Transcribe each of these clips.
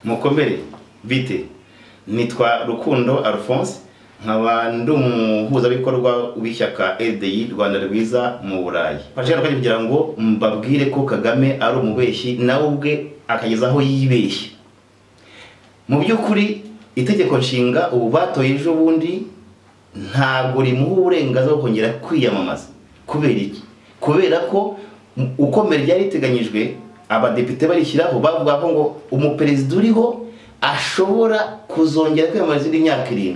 Mukomere bite, nitwa Rukundo Alphonse, nkaba ndi umuhuzabikorwa w'ishyaka RDI Rwanda Rwiza mu Burayi. Mfashe kano kanya kugira ngo mbabwire ko Kagame ari umubeshyi, nawe ubwe akageza aho yibeshye. Mu by'ukuri itegeko nshinga ubu batoye ejo bundi ntabwo rimuha uburenganzira bwo kongera kwiyamamaza. Kubera iki? Kubera ko uko mbere ryari riteganyijwe, abadepite barishyiraho bavuga ko ngo umuperezida uriho ashobora kuzongera kwiyamamaza indi myaka 7.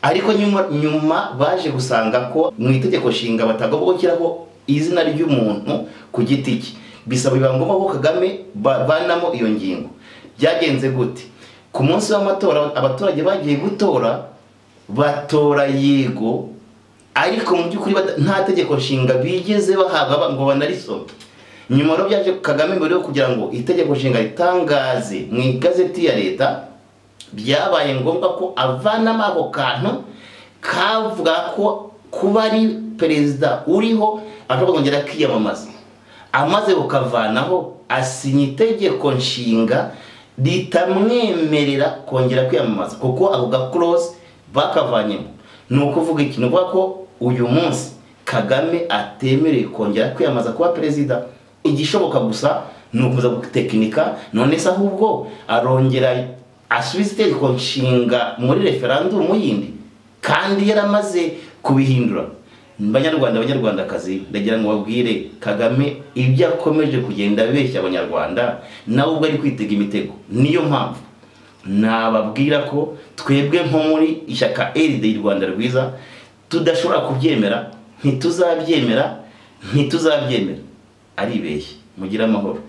Ariko nyuma baje gusanga ko mu itegeko nshinga batagomba gushyiraho izina ry'umuntu ku giti cye. Bisaba biba ngombwa ko Kagame bavanamo iyo ngingo. Byagenze gute? Ku munsi w'amatora abaturage bagiye gutora, batora yego, ariko mu by'ukuri nta tegeko nshinga bigeze bahabwa ngo banarisome. Nyuma rero byaje Kagame mbere yo kugira ngo itegeko nshinga ritangaze mu igazeti ya leta, byabaye ngombwa ko avanamo ako kantu kavuga ko kuba ari perezida uriho ashobora kongera kwiyamamaza. Amaze kukavanaho asinya itegeko nshinga ritamwemerera kongera kwiyamamaza, kuko ako ga clause bakavanyemo. Ni ukuvuga iki? Ni ukuvuga ko uyu munsi Kagame atemerewe kongera kwiyamamaza kuba perezida. Igishoboka gusa ni ukuza gutekinika, none se ahubwo arongera asubiza itegeko nshinga muri referendum yindi kandi yaramaze kubihindura. Banyarwanda, banyarwandakazi, ndagira ngo babwire Kagame ibyo akomeje kugenda abeshya abanyarwanda, nawe ubwo ari kwitega imitego. Niyo mpamvu nababwira ko twebwe nko muri ishyaka RDI Rwanda Rwiza tudashobora kubyemera, ntituzabyemera, ntituzabyemera. Aribeshya. Mugire amahoro.